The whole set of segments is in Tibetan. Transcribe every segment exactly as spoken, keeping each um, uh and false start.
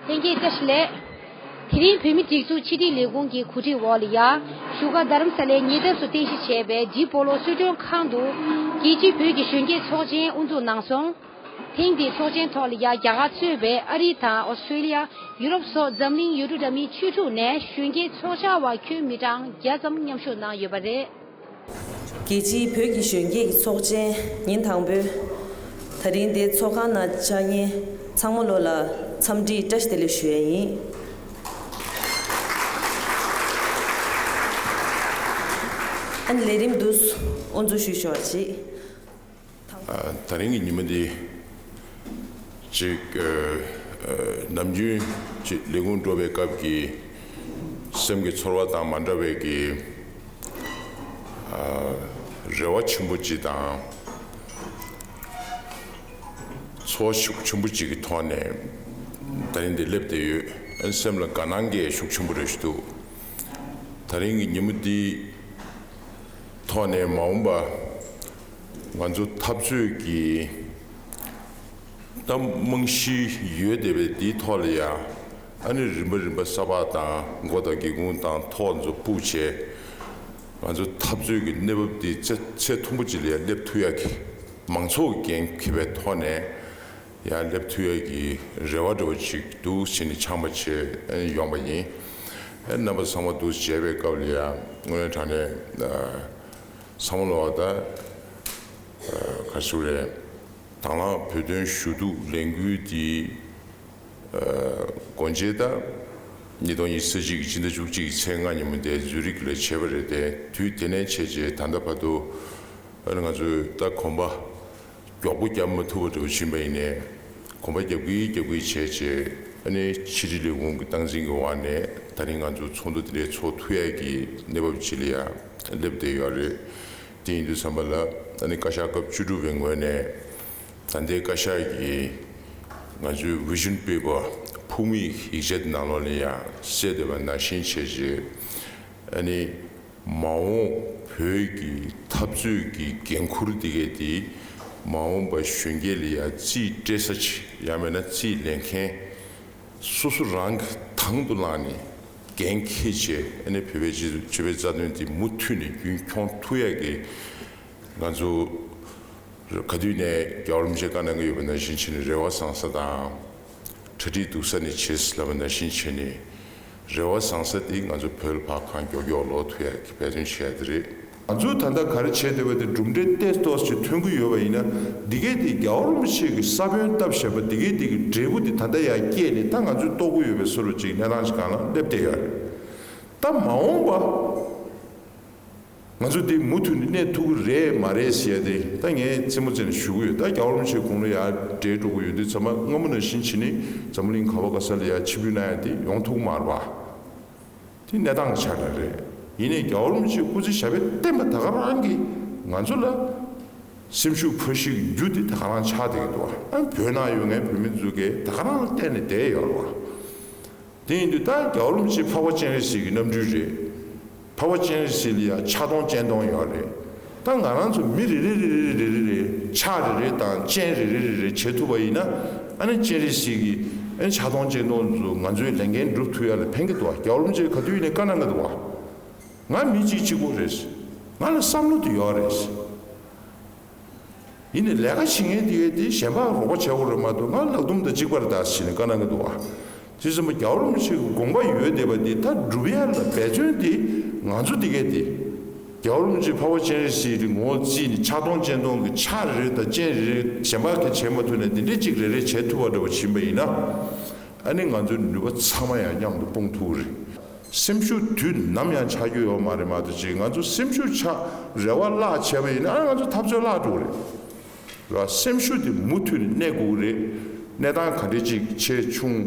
ལྷན་རྒྱས་བཀྲ་ཤིས་བདེ་ལེགས། དེ་རིང་བོད་མིའི་སྒྲིག་འཛུགས་ཕྱི་དྲིལ་ལས་ཁུངས་ཀྱི་གོ་སྒྲིག་འོག་ལ་ཡ། བཞུགས་སྒར་རྡ་རམ་ས་ལའི་ཉེ་འདབས་སུ་རྟེན་གཞི་བྱས་པའི་ཌི་སྤོ་ལོ་གསོལ་མགྲོན་ཁང་དུ། རྒྱལ་སྤྱིའི་བོད་ཀྱི་གཞོན་སྐྱེས་ཚོགས་ཆེན་དབུ་འཛུགས་གནང་སོང་། ཐེངས་འདིའི་ཚོགས་ཆེན་ཐོག་ལ་ཡ། རྒྱ་གར་གཙོས་པའི་ཨ་རི་དང་ཨོ་སི་ཀྲེ་ལི་ཡ། ཡུ་རོབ་སོགས་འཛམ་གླིང་ཡུལ་གྲུ་འདྲ་མིན་བཅུ་དྲུག་ནས་གཞོན་སྐྱེས་ཚོགས་བཅར་བ་ཁྱོན་མི་གྲངས་བརྒྱ་ཙམ་མཉམ་ཞུགས་གནང་ཡོད་པ་རེད། རྒྱལ་སྤྱིའི་བོད་ཀྱི་གཞོན་སྐྱེས་ཀྱི་ཚོགས་ཆེན་ཉིན་དང་པོའི། ད་རིང་འདིར་ཚོགས་ཁང་ནང་བཅར་མཁན་ཚང་མ་ལོ་ལ་འཚམས་འདྲི་བཀྲ་ཤིས་བདེ་ལེགས་ཞུ་ཡས་ཡིན། ཨ་ནི་ལས་རིམ་འདུག་སེ་དབུ་འཛུགས་ཞུས་ཆོག་ཅིག་ཨ། ད་རིང་གི་ཉིན་མོ་འདི་ཅིག་ཨ། ཨ། ནམ་རྒྱུན་ཅིག་ལས་ཁུངས་འགྲོ་བའི་སྐབས་ཀྱི་སེམས་ཀྱི་ཚོར་བ་དང་མ་འདྲ་བའི་གི་ཨ། རེ་བ་ཆེན་པོ་ཅིག་དང་ཚོར་བ་ཤུགས་ཆེན་པོ་ཅིག་གི་ཐོག་ནས་ད་རིང་འདི་སླེབས་བསྡད་ཡོད། ཨ། སེམས་ལ་དགའ་སྣང་གི་ཤུགས་ཆེན་པོ་རེ་ཞིག་འདུག་ད་རིང་གི་ཉིན་མོ་འདི་ཐོག་ནས་མ་འོངས་པ། ང་ཚོ་འཐབ་རྩོད་ཀྱི་ད་རྨང་གཞི་ཡོད་བསྡད་པའི་འདིའི་ཐོག་ལ་ཡ། ཨ་ནི་རིམ་པ་རིམ་པ་ས་ཕག་དང་མགོ་དང་སྒེའུ་ཁུང་དང་ཐོག་ཚོ་སྤུབས་བྱས། ང་ཚོ་འཐབ་རྩོད་ཀྱི་གནས་བབ་འདི་ཚད་ཚད་མཐོན་པོ་ཅིག་ལ་ཡ་སླེབས་ཐུབ་ཡ་གི་མང་ཚོགས་ཀྱི་འགན་འཁྱེར་བའི་ཐོག་ནས་ཡ་སླེབས་ཐུབ་ཡ་གི་རེ་བ་འདྲ་བོ་ཅིག་འདུག་བྱས་ནས་འཆམ་པ་བྱས་ཡོང་བ་ཡིན། ཨ། རྣམ་པ་ཚང་མ་འདུག་སེ་མཇལ་བའི་སྐབས་ལ་ཡ་དངོས་གནས་དྲང་གནས་ཚང་མ་ལོག་ད། ཨ། ག་རེ་ཟེར་དགོས་རེད། དང་བླངས་བོད་དོན་ཞུ་གཏུག་ལས་འགུལ་འདི། ཨ། སྒོ་འབྱེད་ད་ཉིས་སྟོང་ཉི་ཤུ་རྩ་གཅིག་གི་ཕྱི་ཟླ་བཅུ་གཅིག་གི་ཚེས་ལྔ་ཉིན་མོ་དེ་ཛུ་རིག་ལ་བྱས་པ་རེད་དེ། དུས་དེ་ནས་བྱས་རྗེས་ད་ལྟ་བར་དུ། ཨ་ནི་ང་ཚོས་ད་གོམ་པ་མགྱོགས་པོ་རྒྱབ་མ་ཐུབ་པ་འདྲ་བོ་ཕྱིན་པ་ཡིན་ནའི། གོམ་པ་རྒྱབ་ཀྱི་རྒྱབ་ཀྱི་བྱས་རྗེས། ཨ་ནི་ཕྱི་དྲིལ་ལས་ཁུངས་ཀྱི་སྟངས་འཛིན་གྱི་འོག་ནས་ད་རིང་ང་ཚོ་ཚོགས་འདུ་དེ་འདྲའི་ཚོགས་ཐུབ་ཡས་ཀྱི་གནས་བབ་ཅིག་ལ་ཡ་སླེབས་བསྡད་ཡོད་རེད། དེ་ཡིན་དུས་ཙམ་པ་ལ། ཨ་ནི་བཀའ་ཤག་སྐབས་བཅུ་དྲུག་པའི་ངོས་ནས་ད་ལྟའི་བཀའ་ཤག་གིས་ང་ཚོའི་vision paper ཕུགས་དམིགས་ཡིག་ཆ་དེ་ནང་ལོགས་ལ་ཡ་གསལ་བསྡད་པ་ནང་བཞིན་བྱས་རྗེས། ཨ་ནི། མ་འོངས་བོད་ཀྱི་འཐབ་རྩོད་ཀྱི་འགན་ཁུར་འདི་གས་དེ་མ་འོངས་པ་གཞོན་སྐྱེས་ལ་ཡ་རྩིས་སྤྲད་ས་ཅིག་ཡང་མིན་ན་རྩིས་ལེན་མཁན་སོ་སོ་རང་གིས་དང་དུ་བླངས་ནས་འགན་འཁྱེར་བྱས། ཨ་ནི་བོད་པའི་སྤྱི་སྤྱི་པའི་རྩ་དོན་དེ་མུ་མཐུད་ནས་རྒྱུན་འཁྱོངས་ཐུབ་ཡ་གི་ང་ཚོ་ག་དུས་ནས་རྒྱལ་བ་རིན་པོ་ཆེས་བཀའ་གནང་གི་ཡོད་པ་ནང་བཞིན་བྱས་ནས་རེ་བ་བཟང་ས་དང་། གྲ་སྒྲིག་སྡུག་ས་ནས་བྱེད་ཟེར་ལབ་པ་ནང་བཞིན་བྱས་ནས། རེ་བ་བཟང་ས་དེ་ང་ཚོ་བོད་ལ་ཕར་གང་མགྱོགས་མགྱོགས་ལོག་ཐུབ་ཡ་གི་འབད་བརྩོན་བྱེད་ཡ་དེ་རེད། ང་ཚོས་ད་ལྟ་ག་རེ་བྱས་བསྡད་པ་དེ་གྲུབ་འབྲས་ཏོག་ཙམ་ཅིག་ཐོན་གྱི་ཡོད་པ་ཡིན་ན། འདི་གས་དེ་རྒྱལ་བ་རིན་པོ་ཆེ་གི་ས་བོན་བཏབ་བཞག་པ་འདི་གས་དེ་གི་འབྲས་བུ་དེ་ད་ལྟ་ཡར་སྐྱེས་ནས་ད་ང་ཚོས་རྟོགས་ཀྱི་ཡོད་པའི་བཟོ་འདྲ་ཅིག་གནས་སྟངས་ཅིག་སྒང་ལ་སླེབས་བསྡད་ཡོད་རེད། ད་མ་འོངས་པ། ང་ཚོ་འདི་མུ་མཐུད་ནས་གནས་ཐུབ་ཀྱི་རེད་མ་རེད་ཟེར་ཡ་དེ་ད་ངས་རྩེད་མོ་རྩེ་ནས་ཞུ་གི་ཡོད། ད་རྒྱལ་བ་རིན་པོ་ཆེ་དགུང་ལོ་ཡར་བགྲེས་འགྲོ་གི་ཡོད་དུས་ཙམ་པ་སྔ་མོ་ནང་བཞིན་བྱས་ནས་འཛམ་བུ་གླིང་ག་བ་ག་ས་ལ་ཡར་ཆིབས་བསྒྱུར་གནང་ཡ་དེ་ཡོང་ཐུབ་ཀྱི་མ་རེད་པ། དེ་གནས་སྟངས་ཀྱི་ཆ་ནས་རེད། ཡིན་ནའི་རྒྱལ་བ་རིན་པོ་ཆེས་སྐུ་ཚེ་ཞབས་པད་བརྟན་པ་ད་ག་རང་གིས་ང་ཚོ་ལ་སེམས་ཤུགས་འཕར་གཞིའི་རྒྱུ་དེ་ད་ག་རང་ཆགས་བསྡད་ཀྱི་འདུག་པ། ཨ། བོད་ནང་ཡོད་མཁན་བོད་མི་ཚོ་གིས་ད་ག་རང་ལ་བརྟེན་ནས་བསྡད་ཡོད་རེད་པ། དེ་ཡིན་དུས་ད་རྒྱལ་བ་རིན་པོ་ཆེ་འཕགས་པ་སྤྱན་རས་གཟིགས་ཀྱི་རྣམ་སྤྲུལ་རེད། འཕགས་པ་སྤྱན་རས་གཟིགས་ལ་ཡང་ཕྱག་སྟོང་སྤྱན་སྟོང་ཡོད་རེད། ད་ང་རང་ཚོ་མི་རེ་རེ་རེ་རེ་རེ་རེ་རེ་ཕྱག་རེ་རེ་དང་སྤྱན་རེ་རེ་རེ་རེ་བྱེད་ཐུབ་པ་ཡིན་ན། ཨ་ནི་སྤྱན་རས་གཟིགས་ཀྱི་ཨ་ནི་ཕྱག་སྟོང་སྤྱན་སྟོང་ཚོ་ང་ཚོའི་ལས་འགན་འགྲུབ་ཐུབ་ཡ་ལ་ཕན་གྱི་འདུག་པ། རྒྱལ་བ་རིན་པོ་ཆེས་ག་དུས་ཡིན་ནའི་བཀའ་གནང་གི་འདུག་པ། ང་མི་གཅིག་གཅིག་པོ་རེད། ང་ལ་བསམ་བློ་དེ་ཡོད་རེད། ཡིན་ནའི་ལས་ཀ་བྱེད་མཁན་དེ་གས་དེ་གཞན་པ་རོགས་པ་བྱེད་དགོས་རེད་མ་གཏོགས། ང་ལག་རྡུམ་དང་གཅིག་པ་རེད་ད་ཟེར་ནས་བཀའ་གནང་གི་འདུག་པ། དེ་ཙམ་པ་རྒྱལ་བ་རིན་པོ་ཆེ་གི་དགོངས་པ་ཡོད་བསྡད་པ་འདི་ད་སྒྲུབ་ཡ་ལ་འབད་བརྩོན་དེ་ང་ཚོ་དེ་གས་དེ། རྒྱལ་བ་རིན་པོ་ཆེ་འཕགས་པ་སྤྱན་རས་གཟིགས་དེ་ངོ་བོ་བརྩིས་ནས་ཕྱག་སྟོང་སྤྱན་སྟོང་གི་ཕྱག་རེ་རེ་དང་སྤྱན་རེ་རེ་གཞན་པ་གིས་བྱེད་མ་ཐུབ་ནའི་འདི་འདྲས་གཅིག་རེ་རེ་བྱེད་ཐུབ་པ་འདྲ་བོ་ཕྱིན་པ་ཡིན་ན། ཨ་ནི་ང་ཚོའི་ནུས་པ་ཚང་མ་ཡང་མཉམ་དུ་སྤུངས་ཐུབ་ཀྱི་རེད། སེམས་ཤུགས་དུས་ནམ་ཡང་ཆག་རྒྱུ་ཡོད་མ་རེད་མ་གཏོགས་ཅིག་ང་ཚོ་སེམས་ཤུགས་ཆག་རེ་བ་བརླག་བྱས་པ་ཡིན་ན་ཨ་ང་ཚོ་འཐབ་རྩོད་བརླག་འགྲོ་གི་རེད། རེད་བ། སེམས་ཤུགས་དེ་མུ་མཐུད་ནས་གནས་དགོས་ཀྱི་རེད། གནས་སྟངས་ག་འདྲས་ཅིག་ཆེ་ཆུང་།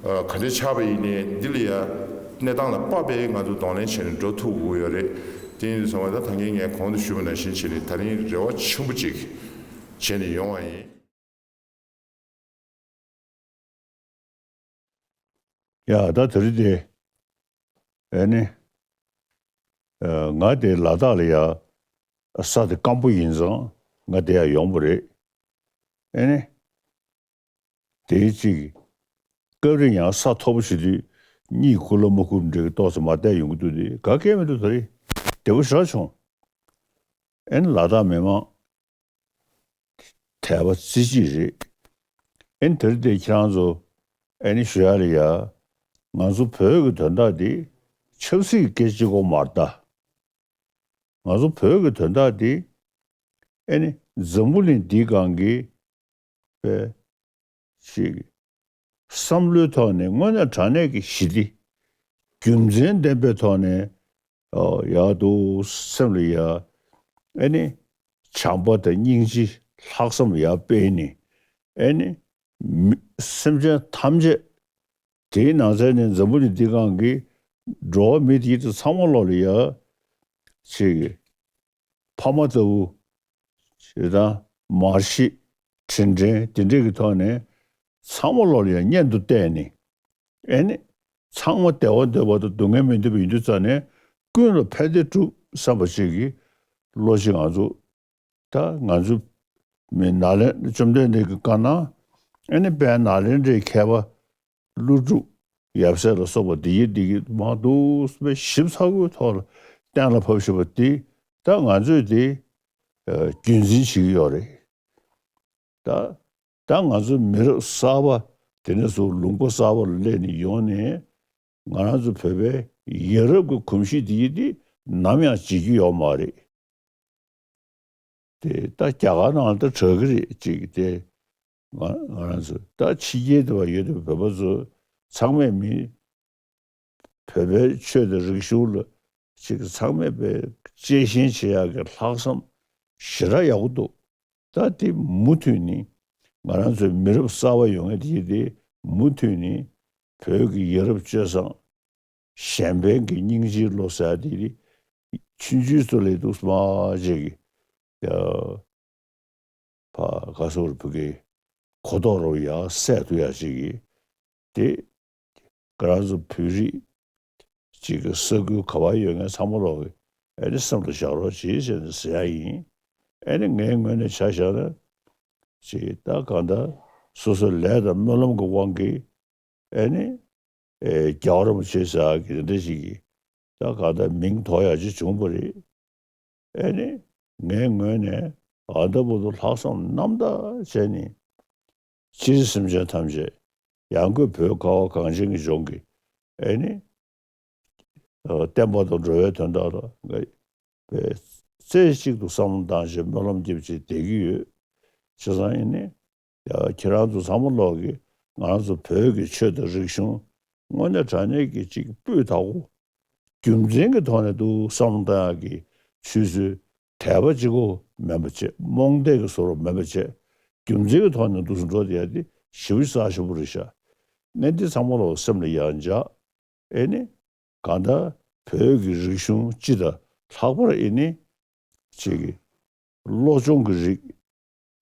ཨ། ག་འདྲས་ཆགས་པ་ཡིན་ནའི་འདི་ལ་ཡ་གནས་སྟངས་ལ་དཔག་པའི་ང་ཚོ་གདོང་ལེན་བྱས་ནས་འགྲོ་ཐུབ་དགོས་ཡོད་རེད། དེ་ཡིན་དུས་ཙམ་པ་ད་ད་གིན་ངས་གོང་དུ་ཞུས་པ་ནང་བཞིན་བྱས་ནས་ད་རིང་རེ་བ་ཆེན་པོ་ཅིག་བྱས་ནས་ཡོང་བ་ཡིན། ཡ། ད་དེ་རིང་དེ། ཨེ་ནི། ཨ། ང་དེ་ལ་དྭགས་ལ་ཡ་ས་དེ་སྐམ་པོ་ཡིན་ཙང་ང་དེ་ཡ་ཡོང་པ་རེད། ཨེ་ནི། དེའི་གཅིག་སྐབས་རེ་ཡང་ས་མཐོ་པོ་བྱེད་དུས་གཉིད་ཁུག་ལ་མ་ཁུག་འདྲ་གི་ཏོག་ཙམ་མར་བལྟས་ཡོང་གི་འདུག་དེ་ག་གེ་མི་འདུག་ད་རེས་བདེ་པོ་ཞེ་དྲག་བྱུང་། ཨེ་ནི་ལ་དྭགས་མི་མང་དད་པ་རྩེ་གཅིག་རེད། ཨེ་ནི་དེ་རིང་དེ་ཁྱེད་རང་ཚོ་ཨེ་ནི་ཞུ་ཡ་ལ་ཡ། ང་ཚོ་བོད་ཀྱི་དོན་དག་འདི་ཆབ་སྲིད་ཀྱི་སྐད་ཆ་གཅིག་པོ་མ་རེད་ད། ང་ཚོ་བོད་ཀྱི་དོན་དག་འདི་ཨེ་ནི་འཛམ་བུ་གླིང་འདིའི་སྒང་གི་པའི་ཞིག་བསམ་བློའི་ཐོག་ནས་དངོས་གནས་དྲང་གནས་ཀྱི་ཞི་བདེ། རྒྱུ་མཚན་ལྡན་པའི་ཐོག་ནས་ཨོ་ཡག་འདུག་སེམས་ལ་ཡ། ཨེ་ནི་བྱམས་པ་དང་སྙིང་རྗེ་ལྷག་བསམ་ཡར་སྤེལ་ནས་ཨེ་ནི་མི་སེམས་ཅན་ཐམས་ཅད། དེའི་ནང་ཚན་ནས་འཛམ་བུ་གླིང་འདི་སྒང་གི་འགྲོ་བ་མི་དེ་ཚོ་ཚང་མ་ལོག་ལ་ཡ། ཅིག་ཕ་མ་ལྟ་བུ། ཞེ་སྡང་། མར་ཤེས། དྲིན་དྲན་དེ་འདྲས་ཀྱི་ཐོག་ནས་ཚང་མ་ལོག་ལ་ཡ་གཉེན་དུ་བལྟས་ནས། ཨེ་ནི། ཚང་མ་བདེ་བ་འདོད་པ་དང་སྡུག་བསྔལ་མི་འདོད་པ་ཡིན་དུས་ཙང་ནས་ཀུན་ལ་ཕན་བདེ་སྒྲུབ་བསམ་པ་ཅིག་གི་བློ་ཅིག་ང་ཚོ། ད་ང་ཚོ་མི་ནཱ་ལེནྡྲ་བཅོམ་ལྡན་འདས་ཀྱི་བཀའ་གནང་། ཨེ་ནི་དཔལ་ནཱ་ལེནྡྲའི་མཁས་པ་ཀླུ་སྒྲུབ་ཡབ་སྲས་ལ་སོགས་པ་འདི་ཡི་འདི་གི་མང་དུ་སྦེ་ཞིབ་ཚགས་པོའི་ཐོག་ལ་གཏན་ལ་ཕབ་བཞག་པ་འདི་ད་ང་ཚོས་འདི་རྒྱུན་འཛིན་བྱེད་ཀྱི་ཡོད་རེད། ད་ད་ང་ཚོ་མི་རབས་གསར་པ་དེ་ནས་བཟུང་ལུང་པ་གསར་པ་ལ་སླེབས་ནས་ཡོང་ནས་ང་རང་ཚོ་བོད་པའི་ཡ་རབས་ཀྱི་གོམས་གཤིས་འདི་ཡི་འདི་ནམ་ཡང་བརྗེད་རྒྱུ་ཡོད་མ་རེད། དེ་ད་རྒྱ་གར་ནང་ལ་ད་དྲག་གི་རེད་ཅིག་དེ། ང་ང་རང་ཚོ་ད་ཕྱི་རྒྱལ་དུ་བ་ཡོད་དུ་བོད་པ་ཚོ་ཚང་མས་མི་བོད་པའི་ཆོས་དང་རིག་གཞུང་ལ་ཅིག་ཚང་མས་པའི་གཅེས་ཞེན་བྱེད་ཡག་གི་ལྷག་བསམ་ཞེ་དྲག་ཡག་པོ་འདུག་ད་དེ་མུ་མཐུད་ནས་ང་རང་ཚོའི་མི་རབས་གསར་པ་ཡོང་ཡ་དེ་དེ་མུ་མཐུད་ནས་བོད་ཀྱི་ཡ་རབས་སྤྱོད་བཟང་གཞན་ཕན་གྱི་སྙིང་རྗེའི་བློ་ཟེར་དེ་རེད། ཆུང་ཆུང་ཚོ་ལས་འདུག་སྨྲ་བྱེད་ཀྱི། ཡ། ཕ་ག་སོགས་བུ་གའི་གོ་རྟོགས་རོ་ཡ་སད་ཐུ་ཡ་ཅིག་གི། དེ་ང་རང་ཚོ་བོད་རིགས་ཅིག་གི་ས་ཁུལ་ག་བ་ཡོད་མཁན་ཚང་མ་ལོག་གི་ཨེ་ནི་སེམས་ལ་བཞག་རོགས་བྱེད་ཟེར་ནས་ཟེར་ཡ་ཡིན། ཨེ་ནི་ངའི་ངོས་ནས་ཆ་བཞག་ན་ཅིག་ད་གང་ལྟར་སོ་སོའི་ལས་དང་སྨོན་ལམ་གྱི་དབང་གིས། ཨེ་ནི། ཨེ་རྒྱལ་བ་རིན་པོ་ཆེ་ཟེར་གི་འདི་འདྲ་ཞིག་གིས་ད་གང་ལྟར་མིང་ཐོགས་ཡག་ཅིག་བྱུང་བ་རེད། ཨེ་ནི། ངའི་ངོས་ནས་ཨ་ད་བར་དུ་ལྷག་བསམ་རྣམ་དག་བྱས་ནས། སྤྱིར་སེམས་ཅན་ཐམས་ཅད་ཡང་སྒོས་བོད་ཁ་བ་གངས་ཅན་གྱི་ལྗོངས་ཀྱི་ཨེ་ནི། ཨ་བསྟན་པ་དང་འགྲོ་བའི་དོན་དག་ལ་ང་པའི་རྩེ་གཅིག་ཏུ་བསམ་བློ་བཏང་བྱས་སྨོན་ལམ་རྒྱབ་བྱས་བསྡད་ཀྱི་ཡོད། བྱས་ཙང་ཨེ་ནི། ཡ་ཁྱེད་རང་ཚོ་ཚང་མ་ལོག་གིས་ང་རང་ཚོ་བོད་ཀྱི་ཆོས་དང་རིག་གཞུང་དངོས་གནས་དྲང་གནས་ཀྱི་ཅིག་སྤུས་དག་པོ་རྒྱུ་མཚན་གྱི་ཐོག་ནས་འདུག་བསམ་བློ་བཏང་ཡག་གི་ཆུ་ཚོད་དད་པ་གཅིག་པོ་མིན་པ་བྱས། རྨོངས་དད་ཀྱི་བཟོ་འདྲ་མིན་པ་བྱས། རྒྱུ་མཚན་གྱི་ཐོག་ནས་འདུག་སེ་འགྲོ་བསྡད་ཡག་དེ་ཞེ་པོ་རྩ་ཆེན་པོ་རེད་ཤག་གནད་འདི་ཚང་མ་ལོག་སེམས་ལ་ཡར་འཇགས། ཨེ་ནི། གང་ལྟར་བོད་ཀྱི་རིག་གཞུང་སྤྱི་དང་ལྷག་པར་ཨེ་ནི། ཅིག་གི་བློ་སྦྱོང་གི་རིགས།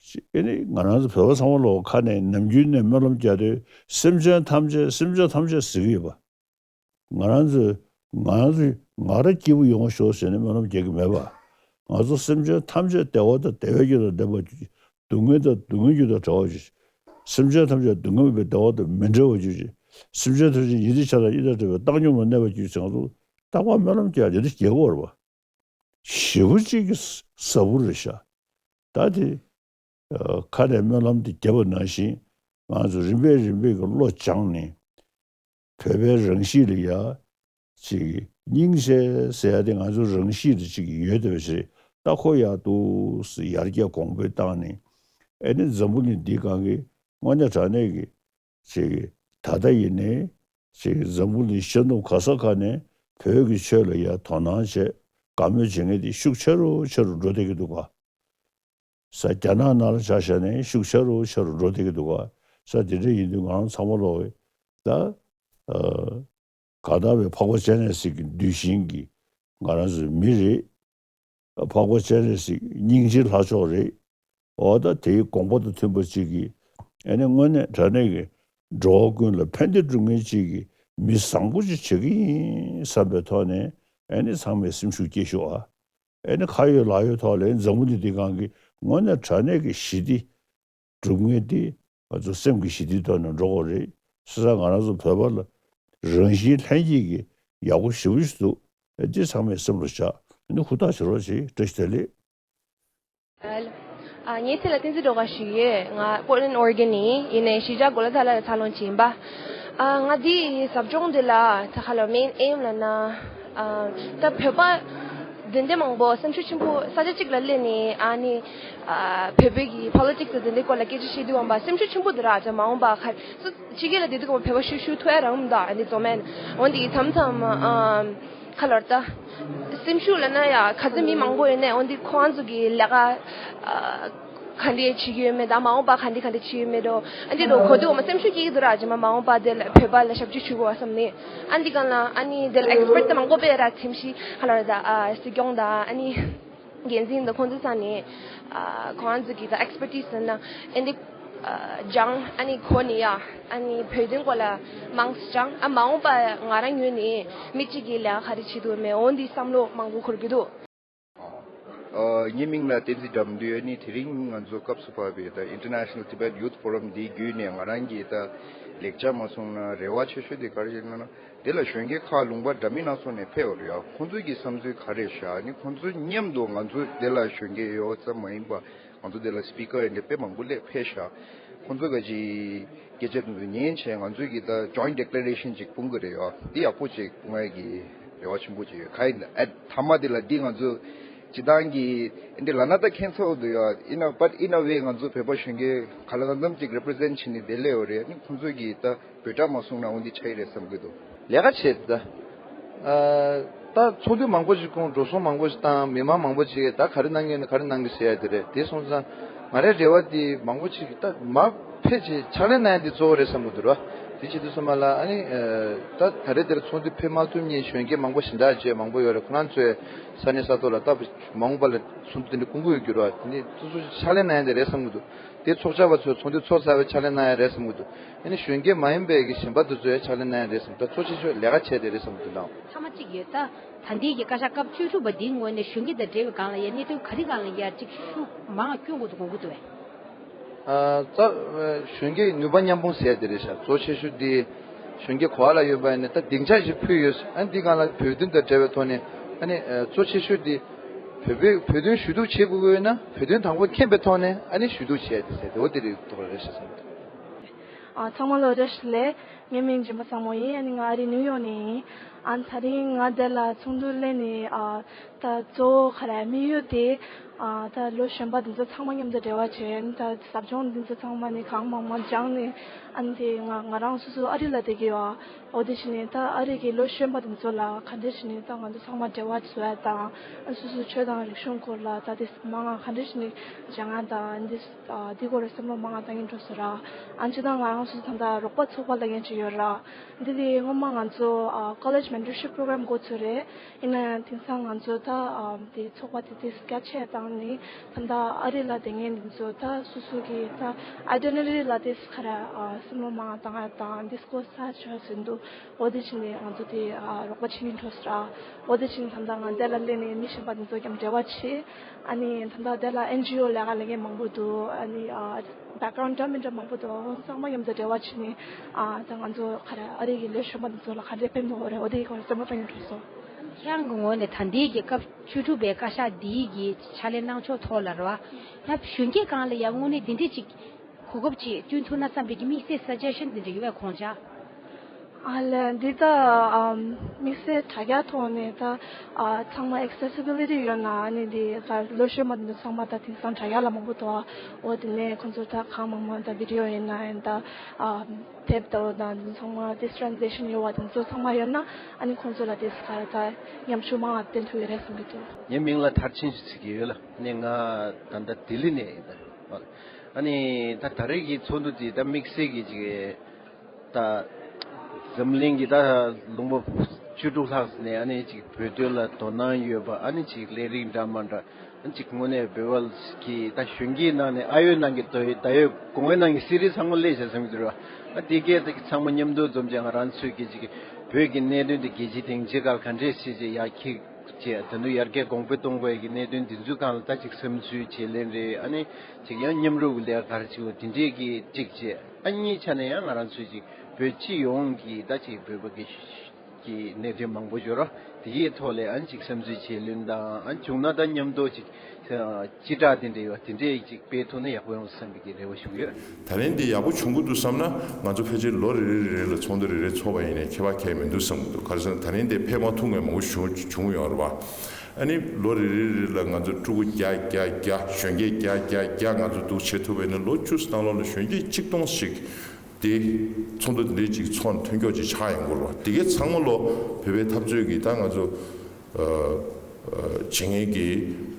ཅིག་ཨེ་ནི་ང་རང་ཚོ་བོད་པ་ཚང་མ་ལོག་ཁ་ནས་ནམ་རྒྱུན་ནས་སྨོན་ལམ་རྒྱག་དུས་སེམས་ཅན་ཐམས་ཅད་སེམས་ཅན་ཐམས་ཅད་ཟེར་གི་ཡོད་པ། ང་རང་ཚོས་ང་རང་ཚོས་ང་རང་སྐྱིད་པོ་ཡོང་བ་ཤོག་ཟེར་ནས་སྨོན་ལམ་རྒྱག་གི་མེད་པ། ང་ཚོ་སེམས་ཅན་ཐམས་ཅད་བདེ་བ་དང་བདེ་བའི་རྒྱུ་དང་ལྡན་པ། སྡུག་བསྔལ་དང་སྡུག་བསྔལ་རྒྱུ་དང་བྲལ་བ་ཞིག་སེམས་ཅན་ཐམས་ཅད་སྡུག་བསྔལ་མེད་པའི་བདེ་བ་དང་མི་འབྲལ་བ་ཞིག་སེམས་ཅན་ཐམས་ཅད་ཡིད་བདེ་ཆགས་སྡང་གཉིས་དང་བྲལ་བའི་བཏང་སྙོམས་ལ་གནས་པ་ཞིག་ང་ཚོ་རྟག་པར་སྨོན་ལམ་རྒྱག་དེ་འདྲ་རྒྱག་དགོས་རེད་པ། ཞེ་པོ་ཅིག་གི་ཟབ་པོ་རེད་ཤག་ད་དེ། ཨ་ཁ་ནས་སྨོན་ལམ་དེ་བརྒྱབ་པ་ནང་བཞིན་ང་ཚོ་རིམ་པས་རིམ་པས་ཀྱི་བློ་སྦྱངས་ནས། བོད་པའི་རང་གཤིས་ལ་ཡ། ཅིག་སྙིང་རྗེ་ཟེར་ཡ་དེ་ང་ཚོ་རང་གཤིས་ལ་ཅིག་ཡོད་བསྡད་པ་ཞིག་རེད། ད་ཁོ་ཡག་འདུག་སེ་ཡར་རྒྱས་གོང་འཕེལ་བཏང་ནས། ཨེ་ནི་འཛམ་བུ་གླིང་འདིའི་སྒང་གི་དངོས་གནས་དྲང་གནས་ཀྱི་ཅིག་ད་ལྟ་ཡིན་ནའི་ཅིག་འཛམ་བུ་གླིང་ཤར་ནུབ་ག་ས་ག་ནས་བོད་ཀྱི་ཆོས་ལ་ཡ་དོ་སྣང་བྱས་དགའ་མོས་བྱེད་མཁན་དེ་ཤུགས་ཆེ་རུ་ཆེ་རུ་འགྲོ་བསྡད་ཀྱི་འདུག་ག་ས་རྒྱ་ནག་ནང་ལ་ཆ་བཞག་ནས་ཤུགས་ཆེ་རུ་ཆེ་རུ་འགྲོ་བསྡད་ཀྱི་འདུག་ག་ས་དེ་འདྲ་ཡིན་དུས་ང་རང་ཚང་མ་ལོག་གི་ད། ཨ་གང་ལྟར་བའི་འཕགས་པ་སྤྱན་རས་གཟིགས་ཀྱི་གདུལ་ཞིང་གི་ང་རང་ཚོའི་མི་རེད། འཕགས་པ་སྤྱན་རས་གཟིགས་སྙིང་རྗེའི་ལྷ་མཆོག་རེད། འོ་ད་དེའི་དགོངས་པ་དང་མཐུན་པ་ཅིག་གིས་ཨེ་ནི་དངོས་གནས་དྲང་གནས་ཀྱི་འགྲོ་བ་ཀུན་ལ་ཕན་བདེ་སྒྲུབ་མཁན་ཅིག་གི་མི་བཟང་པོ་ཅིག་བྱེད་ཀྱི་ཡིན་བསམ་པའི་ཐོག་ནས་ཨེ་ནི་ཚང་མས་སེམས་ཤུགས་སྐྱེད་ཤོག་ཨ། ཨེ་ནི་ཁ་ཡོད་ལག་ཡོད་ཐོག་ལ་འཛམ་བུ་གླིང་འདི་སྒང་གི་དངོས་གནས་དྲང་གནས་ཀྱི་ཞི་བདེ་སྒྲུབ་མཁན་དེ་ང་ཚོ་སེམས་ཀྱི་ཞི་བདེའི་ཐོག་ནས་འགྲོ་དགོས་རེད། བྱས་ཙང་ང་རང་ཚོ་བོད་པ་ལ་རང་བཞིན་ལྷན་སྐྱེས་ཀྱི་ཡག་པོ་ཞེ་པོ་ཞིག་འདུག་འདི་ཚང་མས་སེམས་ལ་བཞག་ཨ་ནི་ཧུར་ཐག་བྱེད་རོགས་བྱེད། བཀྲ་ཤིས་བདེ་ལེགས། ཨ། ངའི་མཚན་ལ་བསྟན་འཛིན་སྒྲོལ་དཀར་ཞུ་ཡོད། ང་Portland Oregon ནས་ཡིན། ཡིན་ནའི་གཞིས་ཆགས་གོ་ལ་ཐ་ལ་ལ་འཚར་ལོངས་བྱས་ཡིན་པ། ཨ། ང་འདི་ཟབ་སྦྱོང་འདི་ལ་ད་ག་ལ་main aim ལབ་ན། ཨ། ད་བོད་པ་འདི་འདྲ་མང་པོ་སེམས་ཤུགས་ཆེན་པོ་ས་ཆ་གཅིག་ལ་སླེབས་ནས་ཨ་ནི། ཨ། བོད་པའི་གི་politics དེ་འདྲའི་སྐོར་ལ་སྐད་ཆ་བཤད་དུས་འོང་པ་སེམས་ཤུགས་ཆེན་པོ་འདུག་ར། ད་མ་འོངས་པ་ག་སུ་ཕྱི་རྒྱལ་ལ་བསྡད་དུས་འོང་བོད་པ་ཤུགས་ཤུགས་ཐུག་ཡ་རང་མི་འདུག་ཨ་ནི་ཚོ་མེད་འོན་ཏེ་མཚམས་མཚམས། ཨ། ག་ལོར་ད། སེམས་ཤུགས་ལ་ན་ཡ་ག་ཚོད་མི་མང་པོ་ཡོད་ནའི་འོན་ཏེ་ཁོང་ཚོ་གི་ལས་ཀ་ག་འདྲས་བྱེད་ཀྱི་ཡོད་མེད་དང་མ་འོངས་པ་ག་འདྲས་ག་འདྲས་བྱེད་ཀྱི་ཡོད་མེད་དོ། ཨ་འདི་རུ་གོ་དུས་འོ་མ་སེམས་ཤུགས་སྐྱེ་གི་འདུག་ར། རྗེས་མ་མ་འོངས་པ་དེ་ལ་བོད་པ་ལ་ཞབས་ཕྱི་ཞུ་དགོས་བསམ་ནས། ཨ་འདི་གང་ལ་ཨ་ནི་དེ་ལ་expert དེ་མང་པོ་པས་ར་ཁྲིམས་ཞིབ་ག་ལོར་ད་ཨ་སྲིད་སྐྱོང་དང་ཨ་ནི་འགན་འཛིན་དང་ཁོང་ཚོ་ས་ནས་ཨ་ཁོང་ཚོ་གི་ད་expertise ཟེར་ན་ཨ་འདི་ཨ་སྦྱང་ཨ་ནི་གོ་ནས་ཡ་ཨ་ནི་བོད་དོན་སྐོར་ལ་མང་སྦྱང་ཨ་མ་འོངས་པ་ང་རང་ངོས་ནས་མི་གཅིག་གི་ལས་ཀ་ག་རེ་བྱེད་དུ་མེད་འོ་འདི་བསམ་བློ་མང་པོ་འཁོར་གི་འདུག་ཨ། ངའི་མིང་ལ་བསྟན་འཛིན་དགྲ་འདུལ་ཡོད། ནི་དེ་རིང་ང་ཚོ་སྐབས་སུ་བབས་པའི་ད་International Tibet Youth Forum འདིའི་བརྒྱུད་ནས་ང་རང་གིས་ད་ལེགས་ཆ་མ་སོང་ན་རེ་བ་ཆེ་ཤོས་དེ་ག་རེ་ཡིན་ན་དེ་ལ་གཞོན་སྐྱེས་ཁག་ལུང་པ་འདྲ་མིན་སྣ་ཚོགས་ནས་ཕེབས་པ་རེད་ཡ། ཁོང་ཚོའི་གི་བསམ་ཚུལ་ག་རེ་བཞག་ནི་ཁོང་ཚོའི་མཉམ་དུ་ང་ཚོ་དེ་ལ་གཞོན་སྐྱེས་ཡོད་ཙམ་མ་ཡིན་པ་ང་ཚོ་དེ་ལ་speaker ཡིན་དེ་དཔེ་མང་པོ་སླེབས་ཕེབས་ཤག་ཁོང་ཚོ་ག་ཅིག་སྐད་ཆ་དེ་ཚོ་ཉན་བྱས་ང་ཚོས་ཀྱི་ད་joint declaration ཅིག་སྤུངས་ཀྱི་རེད་ཡ། འདི་ཡག་པོ་ཅིག་སྤུངས་ཡ་གི་རེ་བ་ཆེན་པོ་ཅིག་ཡོད། ག་ཡིན་ཨ་མཐའ་མ་དེ་ལ་འདི་ང་ཚོ་སྤྱི་བཏང་གི་འདི་ལ་ན་ད་ཁྱེད་ཚོ་འདུག་ཡ། in a but in a way ང་ཚོ་བོད་པ་གཞོན་སྐྱེས་ག་ལ་གང་འཚམ་ཅིག་represent བྱས་ནས་བསྡད་ལེ་ཡོད་རེད། ཨ་ནི་ཁོང་ཚོས་ཀྱི་ད་བོད་སྒྲ་མ་གསུངས་ན་འོ་འདི་ཆགས་ཡི་རེད་བསམ་གྱི་འདུག་ལས་ཀ་བྱེད་ད། ཨ། ད་ཚོགས་འདུ་མང་པོ་ཞིག་བསྐོང་འགྲོ་སོང་མང་པོ་ཞིག་བཏང་མི་མང་མང་པོ་ཞིག་ད་ག་རེ་གནང་གི་ཡོད་ན་ག་རེ་གནང་གི་ཟེར་ཡ་དེ་རེད། དེ་སོང་ཙང་ང་རའི་རེ་བ་དེ་མང་པོ་ཞིག་ད་མ་ཕེབས་ཅིག་ཕྱག་ལས་གནང་ཡ་དེ་གཙོ་བོ་རེད་བསམ་གྱི་འདུག་ར། དེ་བྱེད་དུས་ཙམ་པ་ལ་ཨ་ནི་ད་ད་རེས་དེར་ཚོགས་འདུ་ཕེབས་མ་ཐུབ་མཁན་གཞོན་སྐྱེས་མང་པོ་ཞིག་འདྲ་བྱས་མང་པོ་ཡོད་རེད། ཁོ་རང་ཚོའི་ས་གནས་ས་ཐོག་ལ་ད་མ་འོངས་པ་ལ་ཚོགས་འདུ་དེ་འདྲ་སྐོང་གི་ཡོད་རྒྱུ་ར། དེ་ནི་སོ་སོ་ཕྱག་ལས་གནང་ཡ་དེ་རེད་བསམ་གྱི་འདུག་དེ་ཚོགས་བཅར་བ་ཚོས་ཚོགས་འདུ་ཚོགས་ཚར་བའི་ཕྱག་ལས་གནང་ཡ་རེད་བསམ་གྱི་འདུག་ཨ་ནི་གཞོན་སྐྱེས་མ་ཡིན་པའི་གི་གཞན་པ་དེ་ཚོས་ཕྱག་ལས་གནང་ཡ་རེད་བསམ་གྱི་འདུག་གཙོ་ཆེ་ཤོས་ལས་ཀ་བྱས་དེ་རེད་བསམ་གྱི་འདུག་ད་ཐ་མ་གཅིག་ཡོད། ད་ད་ལྟའི་གི་བཀའ་ཤག་སྐབས་བཅུ་དྲུག་པ་འདིའི་ངོས་ནས་གཞོན་སྐྱེས་དང་འབྲེལ་བའི་སྒང་ལ་ཡ་གནད་དོན་ག་རེ་སྒང་ལ་ཡ་གཅིག་ཤུགས་མང་བསྐྱོན་དགོས་དགོས་ཀྱི་འདུག་བས། ཨ། ད་གཞོན་སྐྱེས་ནུས་པ་མཉམ་སྤུངས་ཟེར་དེ་རེད་ཤག་གཙོ་ཆེ་ཤོས་དེ་གཞོན་སྐྱེས་ག་པ་ལ་ཡོད་པ་ཡིན་ན་ད་སྡིངས་ཆ་ཞིག་ཕུལ་ཡོད། ཨ་ནི་འདི་སྒང་ལ་བོད་དོན་དང་འབྲེལ་བའི་ཐོག་ནས་ཨ་ནི་གཙོ་ཆེ་ཤོས་དེ་བོད་པའི་བོད་དོན་ཞུ་གཏུག་བྱེད་དགོས་ཀྱི་ཡོད་ན་བོད་དོན་དང་པོ་མཁྱེན་པའི་ཐོག་ནས་ཨ་ནི་ཞུ་གཏུག་བྱས་ཏེ་ཟེར་དེ་འོ་དེ་རེད་ཐོག་ལ་རེད་ཤག་བསམ་གྱི་འདུག་ཨ། ཚང་མ་ལ་བཀྲ་ཤིས་བདེ་ལེགས། ངའི་མིང་འཇིམ་པ་ཚང་མོ་ཡིན། ཨ་ནི་ང་ཨ་རི་ནིའུ་ཡོག་ནས་ཡིན། ཨ་ནི་ད་རིང་ང་འདི་ལ་ཚོགས་འདུར་སླེབས་ནས་ཨ་ད་གཙོ་བོ་ག་རེ་དམིགས་ཡུལ་དེ་ཨ་ད་ལོ་གཞོན་པ་འདི་ཚོ་ཚང་མ་མཉམ་དུ་འབྲེལ་བ་བྱས། ཨ་ནི་ད་ཟབ་སྦྱོང་འདི་ཚོ་ཚང་མ་ནི་གང་མང་མང་སྦྱངས་ནས་ཨ་ནི་དེ་ང་ང་རང་སོ་སོ་ཨ་རི་ལ་བསྡད་ཀྱི་ཡོད། འོ་དེ་བྱས་ནས་ད་ཨ་རི་གི་ལོ་གཞོན་པ་འདི་ཚོ་ལ་ག་འདྲ་བྱས་ནས་ད་ང་ཚོ་ཚང་མ་འབྲེལ་བ་བཟོ་ཡ་དང་ཨ་སོ་སོའི་ཆོས་དང་རིག་གཞུང་སྐོར་ལ་ད་དེ་མང་ང་ག་འདྲ་བྱས་ནས་སྦྱང་ཡ་དང་ཨ་ནི་དེ་ཨ་འདི་སྐོར་ལ་བསམ་བློ་མང་ང་བཏང་གིན་འགྲོ་སོང་ར། ཨ་ནི་སྤྱིར་བཏང་ང་རང་སོ་སོ་ད་ལྟ་རོགས་པ་ཚོགས་པ་ལབ་མཁན་ཅིག་ཡོད་ར། འདི་ལས་སྔོན་མ་ང་ཚོ་ཨ་college mentorship program འགོ་ཚུགས་རེད། ཡིན་ན་ཡང་དེང་སང་ང་ཚོ་ད་ཨ་དེ་ཚོགས་པ་དེ་དེ་རྒྱ་ཆེ་བཏང་ནས་ད་ལྟ་ཨ་རི་ལ་བསྡད་མཁན་འདི་ཚོ་ད་སོ་སོ་གི་ད་identity ལ་དེ་ག་རེ་ཨ་བསམ་བློ་མང་བཏང་ཡ་དང་འདི་སྐོར་ས་ཆ་ཟིན་འདུག་འོ་དེ་བྱས་ནས་ང་ཚོ་དེ་ཨ་རོགས་པ་བྱེད་མཁན་འགྲོ་སོང་ར། འོ་དེ་བྱས་ནས་ད་ལྟ་ང་འདི་ལ་སླེབས་ནས་མི་གཞན་པ་འདི་ཚོ་མཉམ་འབྲེལ་བ་བྱེད། ཨ་ནི་ད་ལྟ་དེ་ལ་ཨེན་ཇི་ཨོ་ལས་ཀ་ལས་མཁན་མང་པོ་འདུག་ཨ་ནི་ཨ་background འདྲ་མི་འདྲ་མང་པོ་འདུག་ཚང་མ་མཉམ་དུ་འབྲེལ་བ་བྱས་ནས་ཨ་ད་ང་ཚོ་ག་རེ་ཨ་རི་གི་ལས་གཞོན་པ་འདི་ཚོ་ལ་ག་འདྲས་ཕན་ཐོགས་རེད། འོ་དེ་གི་སྐོར་བསམ་བློ་གཏོང་གི་འགྲོ་སོང་། ཁྱེད་རང་གི་ངོས་ནས་ད་ལྟའི་གི་སྐབས་བཅུ་དྲུག་པའི་བཀའ་ཤག་འདིའི་གི་ཕྱག་ལས་གནང་ཕྱོགས་ཐོག་ལ་རེད་བ། ཡང་གཞོན་སྐྱེས་སྒང་ལ་ཡང་དངོས་གནས་འདི་འདྲས་ཅིག་གོ་སྐབས་ཅིག་བསྐྲུན་ཐུབ་ན་བསམ་པའི་གི་དམིགས་བསལ་suggestion འདི་འདྲ་ཡོད་པས་ཁོང་ཅག་ཨ་ལས་འདི་ད་ཨམ་དམིགས་བསལ་དྲ་རྒྱ་ཐོག་ནས་ད་ཨ་ཚང་མ་accessibility ཡོད་ན་ཨ་ནི་འདི་ད་ལོ་གཞོན་པ་འདི་ཚོ་ཚང་མ་ད་དེང་སང་དྲ་རྒྱ་ལ་མང་པོ་འདུག་འོ་དེ་ནས་ཁོང་ཚོ་ད་གང་མང་མང་ད་video ཡིན་ན་ཡང་ད་ཨ་tape དང་ད་འདི་ཚང་མ་དེ་translation ཡོད་པ་དེ་ཚོ་ཚང་མ་ཡོད་ན་ཨ་ནི་ཁོང་ཚོ་ལ་དེ་ས་ད་ཉམས་ཞིབ་མང་བ་བསྟན་ཐུབ་ཡོད་རེད་བསམ་གྱི་འདུག་ངའི་མིང་ལ་མཐར་ཕྱིན་ཟེར་གྱི་ཡོད་ལ། ཨ་ནི་ང་ད་ལྟ་ལྡི་ལི་ནས་ཡིན་ད། ཨ་ནི་ད་ད་རེས་ཀྱི་ཚོགས་འདུ་དེ་ད་དམིགས་བསལ་གྱི་ཅིག་ད་འཛམ་གླིང་གི་ད་ལུང་པ་བཅུ་དྲུག་ལྷག་ནས་ཨ་ནི་ཅིག་བོད་དོན་ལ་དོ་སྣང་ཡོད་པ། ཨ་ནི་ཅིག་ལས་རིགས་འདྲ་མ་འདྲ། ཨ་ནི་ཅིག་དངོས་གནས་བོད་པ་གི་ད་གཞོན་སྐྱེས་ནང་ནས་ཨ་ཡོད་ནང་གི་ད་ཡོད་ད་ཡོད་གོང་འོག་ནང་གི་སི་རི་ཚང་མ་སླེབས་བྱས་ཟེར་གྱི་འདུག་ར། ཨ་དེ་གས་ད་ཚང་མ་མཉམ་དུ་འཛོམས་བྱས་ང་རང་ཚོས་ཀྱི་ཅིག་བོད་ཀྱི་གནད་དོན་དེ་རྒྱལ་སྤྱིའི་སྡིངས་ཆའི་སྒང་ག་འདྲས་སེ་ཅིག་ཡར་འཁྱེར་བྱས་ད་དུང་ཡར་རྒྱས་གོང་འཕེལ་གཏོང་དགོས་ཀྱི་གནད་དོན་འདི་ཚོའི་སྒང་ལ་ད་ཅིག་བསམ་ཚུལ་བརྗེ་ལེན་རེད། ཨ་ནི་ཅིག་ཡང་མཉམ་རུབ་ཀྱི་ལས་ཀ་ག་རེ་བྱེད་དགོས་དེ་འདྲས་ཀྱི་ཅིག་བྱས། ཨ་གཉིས་ཆ་ནས་ཡང་ང་རང་ཚོས་ཅིག་ བོད་སྤྱི་ཡོངས་ཀྱི་ད་ཅིག་བོད་པ་གི་གི་གནད་དོན་མང་པོ་ཡོད་ར། དེ་གའི་ཐོག་ལ་ཨ་ནི་ཅིག་བསམ་ཚུལ་བརྗེ་ལེན་དང་ཨ་ནི་བྱུང་ན་ད་མཉམ་དུ་ཅིག་སྤྱི་བསྒྲགས་དེ་འདྲ་ཡོད་དེ་འདྲས་ཅིག་སྤེལ་ཐུབ་ན་ཡག་པོ་ཡོང་བསམ་པའི་གི་རེ་བ་ཞུ་གི་ཡོད། ད་རིང་འདི་ཡག་པོ་བྱུང་གི་འདུག་བསམ་ན། ང་ཚོ་ཕལ་ཆེར་ལོ་རེ་རེ་རེ་རེ་ལ་ཚོགས་འདུ་རེ་རེ་ཚོགས་པ་ཡིན་ནའི་ཁྱད་པར་གང་ཡང་མི་འདུག་བསམ་གི་འདུག་ག་རེ་ཟེར་ན། ད་རིང་འདི་ཕེབས་མ་ཐུབ་མཁན་མང་པོ་བྱུང་བྱུང་ཡོད་རེད་བ། ཨ་ནི་ལོ་རེ་རེ་རེ་ལ་ང་ཚོ་ཕྲུ་གུ་བརྒྱ་བརྒྱ་བརྒྱ་གཞོན་སྐྱེས་བརྒྱ་བརྒྱ་བརྒྱ་ང་ཚོ་འདུག་བྱེད་ཐུབ་པ་ཡིན་ན། ལོ་བཅུ་ཙམ་ནང་ལོགས་ལ་གཞོན་སྐྱེས་གཅིག་སྟོང་ཞིག་དེ་ཚོགས་འདུ་འདི་འདྲའི་ཅིག་ཚོགས་ནས་ཐོན་ཀྱོག་ཅིག་ཆགས་ཡོང་གི་རེད་བ། དེ་གའི་ཚང་མ་ལོ་བོད་པའི་འཐབ་རྩོད་ཀྱི་ད་ང་ཚོ་བྱེད་མཁན་གྱི་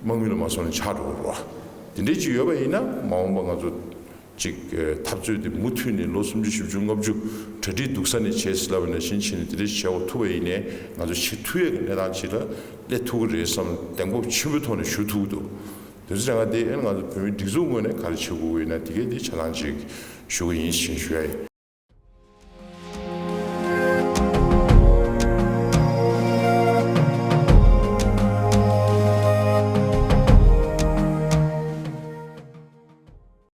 དམག་མི་ལ་མ་སོང་ནས་ཆགས་འགྲོ་གི་རེད་བ། དེ་འདྲའི་ཅིག་ཡོད་པ་ཡིན་ན་མ་འོངས་པ་ང་ཚོ་ཅིག་འཐབ་རྩོད་དེ་མུ་མཐུད་ནས་ལོ་སུམ་ཅུ་བཞི་བཅུ་ལྔ་བཅུ་གྲ་སྒྲིག་སྡུག་ས་ནས་བྱས་ཟེར་ལབ་པ་ནང་བཞིན་བྱས་ནས་དེ་འདྲ་བྱེད་འོ་ཐུབ་པ་ཡིན་ནའི་ང་ཚོ་བྱེད་ཐུབ་ཡས་ཀྱི་གནས་སྟངས་ཅིག་ལ་སླེབས་ཐུབ་ཀྱི་རེད་བསམ་གདེང་སྤོབས་ཆེན་པོའི་ཐོག་ནས་ཞུ་ཐུབ་ཀྱི་འདུག་དེ་ཚོ་ཡང་དེ་ཨེ་ང་ཚོ་བོད་མིའི་སྒྲིག་འཛུགས་ངོས་ནས་ག་རེ་བྱེད་དགོས་ཀྱི་ཡོད་ན་དེ་གའི་དེ་ཆ་ཚང་ཅིག་ཞུ་གི་ཡིན་ཞེས་ཞུ་ཡ་ཡིན།